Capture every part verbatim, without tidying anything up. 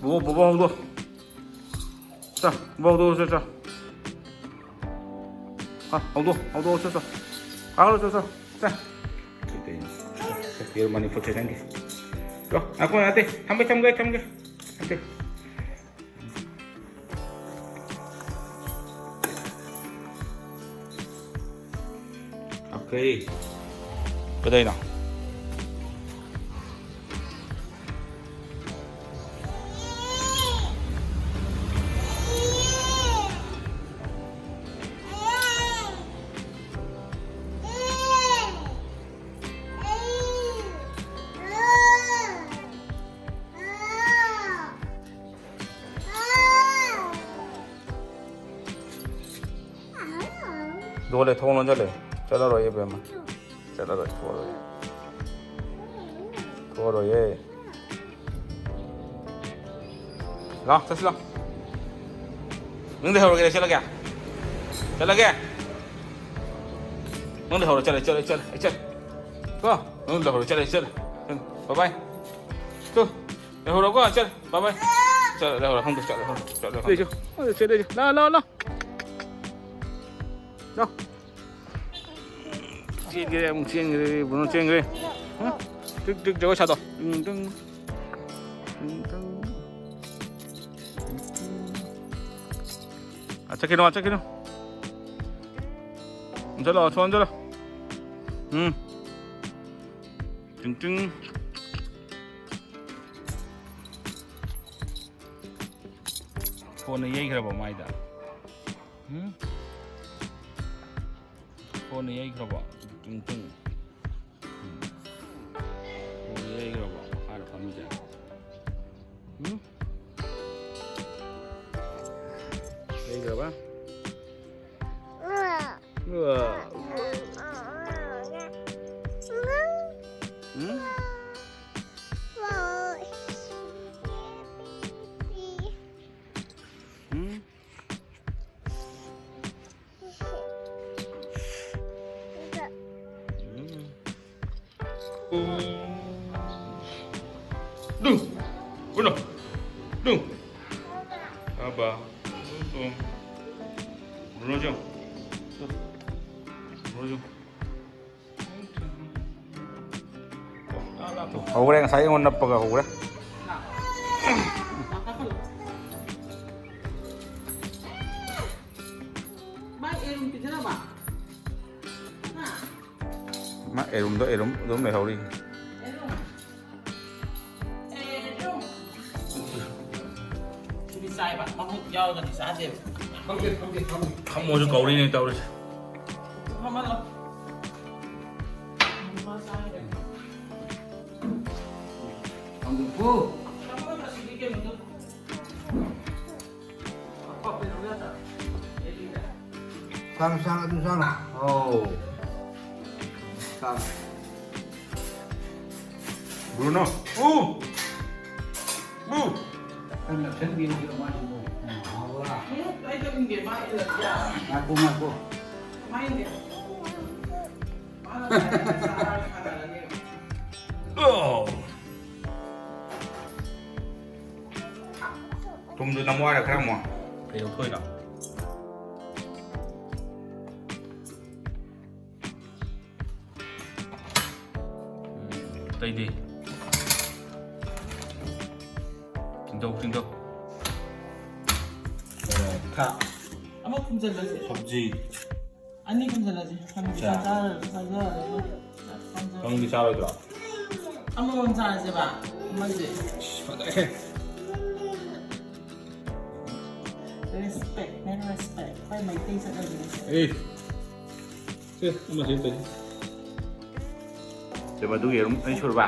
ꯕꯣꯕꯣ, ꯕꯣꯕꯣ ꯍꯧꯗꯣ꯫ ꯆꯣ, ꯕꯣꯕꯣ ꯍꯧꯗꯣ, ꯆꯣ, ꯆꯣ꯫ ꯍꯥ, ꯍꯧꯗꯣ, ꯍꯧꯗꯣ, ꯆꯣ, ꯆꯣ꯫ ꯍꯥ, ꯍꯧꯗꯣ, ꯆꯣ, ꯆꯣ꯫ ꯆꯣ꯫ ꯀꯩꯗꯩꯅꯣ? ꯌꯦꯔꯨꯝ ꯑꯅꯤ ꯐꯨꯠꯁꯦ ꯅꯪꯒꯤ꯫ ꯆꯣ, ꯉꯥꯏꯈꯣ, ꯅꯠꯇꯦ꯫ ꯊꯝꯒꯦ, ꯊꯝꯒꯦ, ꯊꯝꯒꯦ꯫ ꯅꯠꯇꯦ꯫ Okay. ꯀꯩꯗꯩꯅꯣ? ꯂꯣꯜꯂꯦ, ꯊꯣꯡ ꯂꯣꯟꯖꯜꯂꯦ꯫ ꯆꯠꯂꯔꯣꯏ ꯏꯕꯦꯝꯃ꯫ ꯆꯠꯂꯔꯣꯏ, ꯊꯣꯛꯑꯔꯣꯏ꯫ ꯊꯣꯛꯑꯔꯣꯏꯌꯦ꯫ ꯂꯥꯎ, ꯆꯠꯁꯤ ꯂꯥꯎ꯫ ꯅꯪ ꯂꯩꯍꯧꯔꯒꯦ, ꯆꯠꯂꯒꯦ꯫ ꯆꯠꯂꯒꯦ꯫ ꯅꯪ ꯂꯩꯍꯧꯔꯣ, ꯆꯠꯂꯦ, ꯆꯠꯂꯦ, ꯆꯠꯂꯦ, ꯑꯩ ꯆꯠꯂꯦ꯫ ꯀꯣ? ꯅꯪ ꯂꯩꯍꯧꯔꯣ, ꯆꯠꯂꯦ, ꯆꯠꯂꯦ꯫ ꯕꯥꯏ ꯕꯥꯏ꯫ ꯇꯨ, ꯂꯩꯍꯧꯔꯣꯀꯣ, ꯆꯠꯂꯦ꯫ ꯕꯥꯏ ꯕꯥꯏ꯫ ꯆꯠꯂꯦ, ꯂꯩꯍꯧꯔꯣ, ꯈꯪꯗꯦ, ꯆꯠꯂꯦ, ꯈꯪꯗꯦ, ꯆꯠꯂꯦ, ꯈꯪꯗꯦ꯫ ꯂꯩꯖꯣ, ꯂꯩꯖꯣ, ꯂꯩꯖꯣ꯫ ꯂꯥꯎ, ꯂꯥꯎ, ꯂꯥꯎ꯫ ꯂꯥꯎ꯫ ꯆꯦꯟꯈ꯭ꯔꯦ, ꯑꯃꯨꯛ ꯆꯦꯟꯈ꯭ꯔꯦ, ꯕ꯭ꯔꯨꯅꯣ ꯆꯦꯟꯈ꯭ꯔꯦ꯫ ꯎꯝ? ꯇꯤꯛ ꯇꯤꯛ ꯖꯒꯣꯏ ꯁꯥꯗꯣ꯫ ꯇꯤꯡ ꯇꯤꯡ꯫ ꯇꯤꯡ ꯇꯤꯡ꯫ ꯑꯥ, ꯆꯠꯈꯤꯅꯣ, ꯑꯥ, ꯆꯠꯈꯤꯅꯣ꯫ ꯆꯠꯂꯣ, ꯁꯣꯝ ꯆꯠꯂꯣ꯫ ꯎꯝ꯫ ꯇꯤꯡ ꯇꯤꯡ꯫ ꯐꯣꯟꯅ ꯌꯩꯈ꯭ꯔꯕ ꯃꯥꯏꯗ? ꯎꯝ? ꯐꯣꯟꯅ ꯌꯩꯈ꯭ꯔꯕ? ꯇꯨꯡ ꯇꯨꯡ꯫ ꯎꯝ꯫ ꯐꯣꯟꯅ ꯌꯩꯈ꯭ꯔꯕ? ꯃꯈꯥꯗ ꯐꯝꯃꯤꯁꯦ꯫ ꯎꯝ? ꯌꯩꯈ꯭ꯔꯕ? ꯎꯋꯥ꯫ ꯎꯝ? ꯎꯝ? ꯎꯝ. ꯗꯨ, ꯎꯅꯣ꯫ ꯕ꯭ꯔꯨꯅꯣꯁꯨ꯫ ꯕ꯭ꯔꯨꯅꯣꯁꯨ꯫ ꯍꯧꯈ꯭ꯔꯦ, ꯉꯁꯥꯏ ꯑꯩꯉꯣꯟꯗ ꯅꯞꯄꯒ ꯍꯧꯈ꯭ꯔꯦ꯫ ꯃꯥ ꯑꯦꯔꯨꯝ ꯄꯤꯖꯅꯕ? ꯍꯥ? ꯃꯥ ꯑꯦꯔꯨꯝꯗꯣ ꯑꯦꯔꯨꯝ ꯑꯗꯨꯝ ꯂꯩꯍꯧꯔꯤ꯫ ꯑꯦꯔꯨꯝ? ꯑꯦꯔꯨꯝ? ꯁꯤꯗꯤ ꯆꯥꯏꯕ, ꯃꯃꯨꯠ ꯌꯥꯎꯔꯒꯗꯤ ꯆꯥꯗꯦꯕ꯫ ꯈꯪꯗꯦ, ꯈꯪꯗꯦ, ꯈꯪꯗꯦ꯫ ꯈꯝꯃꯣꯁꯨ ꯀꯧꯔꯤꯅꯦ ꯇꯧꯔꯤꯁꯦ꯫ ꯐꯝꯍꯜꯂꯣ꯫ ꯈꯪꯗꯦꯀꯣ꯫ ꯐꯝꯍꯜꯂꯣ, ꯁꯤꯗꯤ ꯀꯩꯅꯣꯗꯣ꯫ ꯆꯥꯔꯣ, ꯆꯥꯔꯣ, ꯑꯗꯨꯝ ꯆꯥꯔꯣ꯫ ꯑꯧ꯫ ꯆꯥꯔꯣ꯫ ꯕ꯭ꯔꯨꯅꯣ꯫ ꯎ! ꯎ! ꯈꯔ ꯅꯛꯁꯟꯕꯤꯔꯨꯁꯤꯔ ꯃꯥꯁꯤꯕꯨ? ꯎꯝ, ꯍꯥꯎꯕ꯭ꯔꯥ? ꯎꯝ, ꯑꯩ ꯆꯠꯅꯤꯡꯗꯦ, ꯃꯥ ꯏꯜꯂꯗꯤ ꯌꯥꯔꯦ꯫ ꯉꯥꯏꯈꯣ, ꯉꯥꯏꯈꯣ꯫ ꯃꯥ ꯏꯜꯂꯦ꯫ ꯃꯥꯅ ꯆꯥꯔꯒ ꯁꯥꯟꯅꯔꯅꯦꯕ꯫ ꯑꯣ꯫ ꯊꯨꯝꯗꯨ ꯅꯝꯃꯣ ꯍꯥꯏꯔ ꯈꯔ ꯑꯃꯨꯛ? ꯀꯩ ꯂꯧꯊꯣꯛꯏꯅꯣ? ꯎꯝ, ꯑꯇꯩꯗꯤ? ꯆꯤꯡꯗꯧ, ꯆꯤꯡꯗꯧ꯫ ꯊꯥ꯫ ꯑꯃ ꯈꯨꯝꯖꯤꯜꯂꯁꯦ꯫ ꯁꯕꯖꯤ꯫ ꯑꯅꯤ ꯈꯨꯝꯖꯤꯜꯂꯁꯦ꯫ ꯁꯟꯒꯤ ꯆꯥ꯫ ꯆꯥ ꯆꯥꯔ-, ꯆꯥꯖꯔꯒ꯫ ꯅꯪꯗꯤ ꯆꯥꯔꯣꯏꯗ꯭ꯔꯣ? ꯑꯃꯃꯝ ꯆꯥꯔꯁꯦꯕ꯫ ꯑꯃꯁꯦ꯫ ꯑꯁ, ꯐꯖꯔꯦ꯫ Respect, man, respect. ꯑꯩꯈꯣꯏ ꯃꯩꯇꯩ ꯆꯠꯅꯕꯤꯅꯤ꯫ ꯑꯦ꯫ ꯁꯦ, ꯑꯃ ꯁꯤ ꯇꯧꯁꯤ꯫ ꯁꯦ, ꯃꯗꯨꯒꯤ ꯌꯦꯔꯨꯝ ꯑꯅꯤ ꯁꯨꯔꯕ?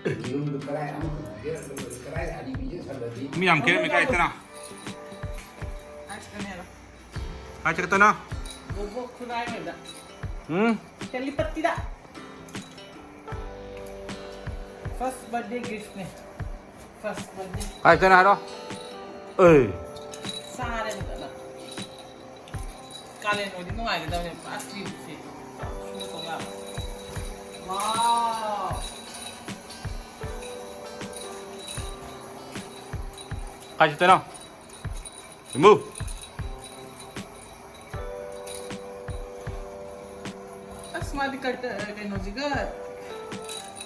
ꯌꯦꯔꯨꯝꯗꯨ ꯀꯗꯥꯏ ꯑꯃꯈꯛ ꯄꯤꯖꯔꯒ ꯂꯣꯏꯔꯦ꯫ ꯀꯗꯥꯏ ꯑꯅꯤ ꯄꯤꯖꯁꯜꯂꯗꯤ? ꯃꯤ ꯌꯥꯝ ꯈꯦꯠꯂꯝꯃꯤ, ꯀꯥꯏ ꯆꯠꯇꯅ? ꯑꯁ, ꯀꯅꯦꯔꯣ꯫ ꯀꯥꯏ ꯆꯠꯇꯅ? ꯕꯣꯕꯣꯛ ꯈꯨꯔꯥꯏ ꯍꯣꯏꯗ꯫ ꯎꯝ? ꯇꯦꯂꯤꯄꯇꯤꯗ꯫ First birthday gift ꯅꯦ꯫ First birthday꯫ ꯀꯥꯏ ꯆꯠꯇꯅ ꯍꯥꯏꯔꯣ? ꯑꯦ꯫ ꯆꯥꯔꯦ ꯐꯖꯅ꯫ ꯀꯥꯂꯦꯟ ꯑꯣꯏꯗꯤ ꯅꯨꯡꯉꯥꯏꯒꯗꯕꯅꯦ, ꯄꯨꯔꯥ ꯁꯤꯕꯁꯦ꯫ ꯁꯨꯕ ꯇꯧ ꯌꯥꯕ꯫ Wow! ꯀꯥꯏ ꯆꯠꯇꯣꯏꯅꯣ? ꯏꯃꯨ꯫ ꯑꯁ, ꯃꯥꯗꯤ ꯀꯩꯅꯣꯁꯤꯒ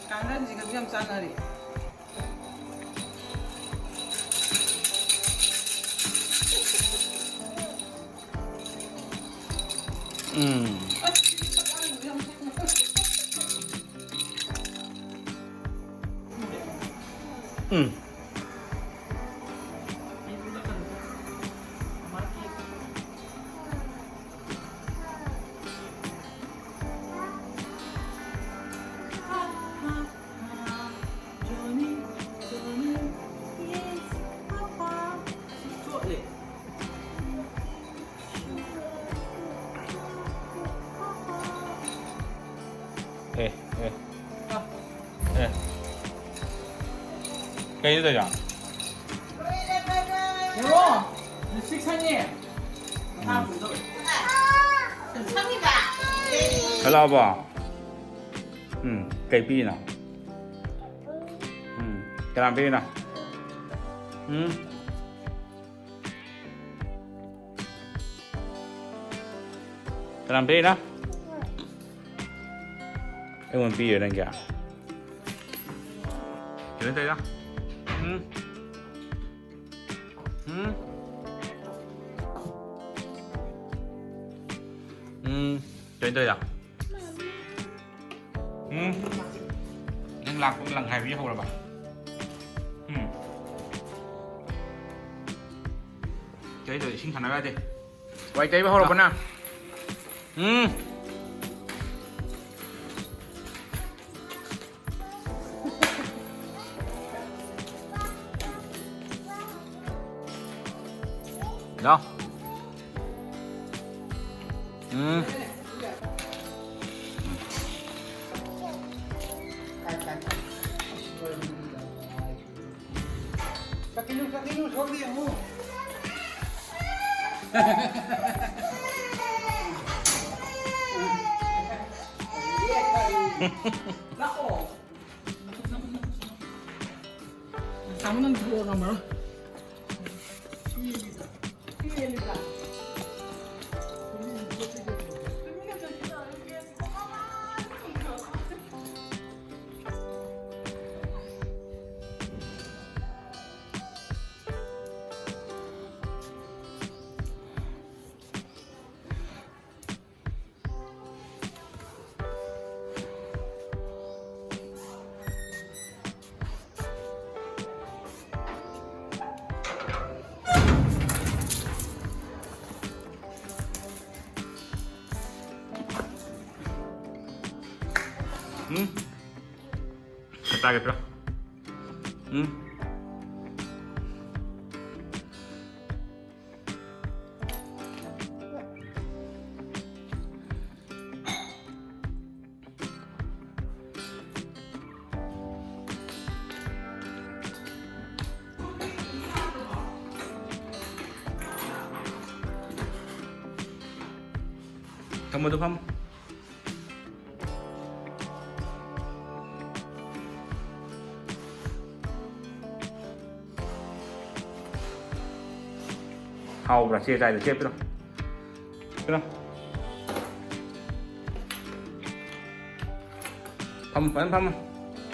ꯀꯥꯡꯈꯟꯁꯤꯒꯁꯨ ꯌꯥꯝ ꯆꯥꯟꯅꯔꯤ꯫ ꯎꯝ꯫ ꯎꯝ꯫ ꯑꯦ, ꯑꯦ꯫ ꯑꯦ꯫ ꯀꯩꯅꯣ ꯇꯧꯔꯤꯗꯣ? ꯌꯦꯡꯉꯣ, ꯂꯤꯞꯁꯇꯤꯛ ꯁꯪꯉꯦ꯫ ꯎꯝ꯫ ꯁꯪꯉꯤꯕ? ꯍꯜꯂꯛꯑꯕꯣ? ꯎꯝ, ꯀꯩ ꯄꯤꯔꯤꯅꯣ? ꯎꯝ, ꯀꯅꯥ ꯄꯤꯔꯤꯅꯣ? ꯎꯝ? ꯀꯅꯥ ꯄꯤꯔꯤꯅꯣ? ꯑꯩꯉꯣꯟꯗ ꯄꯤꯔꯤꯔꯣ ꯅꯪꯒꯤ? ꯀꯩꯅꯣ ꯇꯧꯔꯤꯗꯣ? ꯎꯝ? ꯎꯝ? ꯎꯝ, ꯀꯩꯅꯣ ꯇꯧꯔꯤꯗꯣ? ꯎꯝ? ꯅꯪ ꯂꯥꯛꯄ ꯂꯪ ꯍꯥꯏꯕꯤ ꯍꯧꯔꯕ? ꯎꯝ? ꯀꯩꯅꯣ ꯇꯧꯔꯤꯗꯣ? ꯏꯁꯤꯡ ꯁꯥꯟꯅꯕ ꯌꯥꯗꯦ꯫ ꯋꯥꯏ ꯇꯩꯕ ꯍꯧꯔꯛꯄꯅ꯫ ꯎꯝ꯫ ꯂꯥꯎ꯫ ꯎꯝ꯫ ꯆꯠꯈꯤꯅꯨ, ꯆꯠꯈꯤꯅꯨ, ꯁꯣꯝꯗ ꯌꯦꯡꯉꯨ꯫ ꯂꯥꯛꯑꯣ꯫ ꯇꯥꯃꯣ, ꯅꯪ ꯊꯣꯛꯂꯛꯑꯣ ꯉꯝꯃꯔꯣꯏ꯫ ꯎꯝ? ꯆꯥꯒꯦ ꯄꯤꯔꯣ꯫ ꯎꯝ? ꯊꯝꯃꯣ, ꯑꯗꯨ ꯐꯝꯃꯣ꯫ ꯍꯥꯎꯕ꯭ꯔꯥ? ꯆꯦ ꯆꯥꯏꯗꯣ, ꯆꯦ ꯄꯤꯔꯣ꯫ ꯄꯤꯔꯣ꯫ ꯐꯝꯃꯣ, ꯐꯖꯅ ꯐꯝꯃꯣ꯫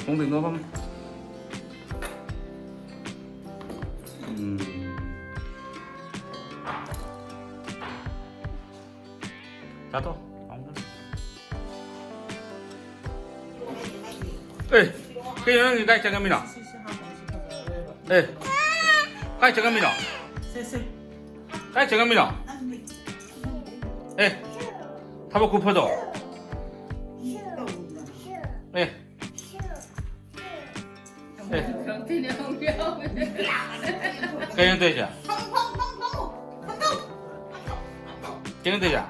ꯈꯣꯡ ꯇꯤꯡꯊꯣꯛꯑ ꯐꯝꯃꯣ꯫ ꯎꯝ꯫ ꯆꯥꯊꯣꯛ꯫ ꯑꯦ, ꯀꯩꯅꯣ ꯅꯪꯗꯤ ꯀꯥꯏ ꯆꯪꯉꯝꯃꯤꯅꯣ? ꯑꯦ, ꯀꯥꯏ ꯆꯪꯉꯝꯃꯤꯅꯣ? ꯀꯥꯏ ꯆꯪꯉꯝꯃꯤꯅꯣ? ꯑꯦ, ꯊꯕꯛ ꯈꯨꯐꯗꯣ꯫ ꯑꯦ꯫ ꯑꯦ꯫ ꯀꯩꯅꯣ ꯇꯧꯔꯤꯁꯦ? ꯀꯩꯅꯣ ꯇꯧꯔꯤꯁꯦ?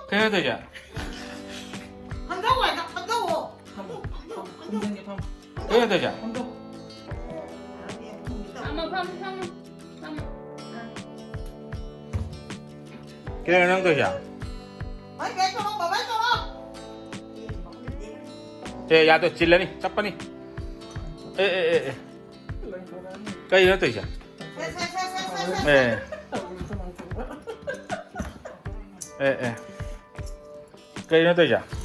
ꯀꯩꯅꯣ ꯇꯧꯔꯤꯁꯦ? ꯀꯩꯅꯣ ꯇꯧꯔꯤꯁꯦ? ꯐꯝꯃꯣ, ꯐꯝꯃꯣ, ꯐꯝꯃꯣ, ꯐꯝꯃꯣ꯫ ꯀꯩꯅꯣ ꯅꯪ ꯇꯧꯔꯤꯁꯦ? ꯑꯦ, ꯌꯥꯗꯣ ꯆꯤꯜꯂꯅꯤ, ꯆꯞꯄꯅꯤ꯫ ꯑꯦ, ꯑꯦ, ꯑꯦ, ꯑꯦ꯫ ꯀꯩꯅꯣ ꯇꯧꯔꯤꯁꯦ? ꯑꯦ꯫ ꯑꯦ, ꯑꯦ꯫ ꯀꯩꯅꯣ ꯇꯧꯔꯤꯁꯦ?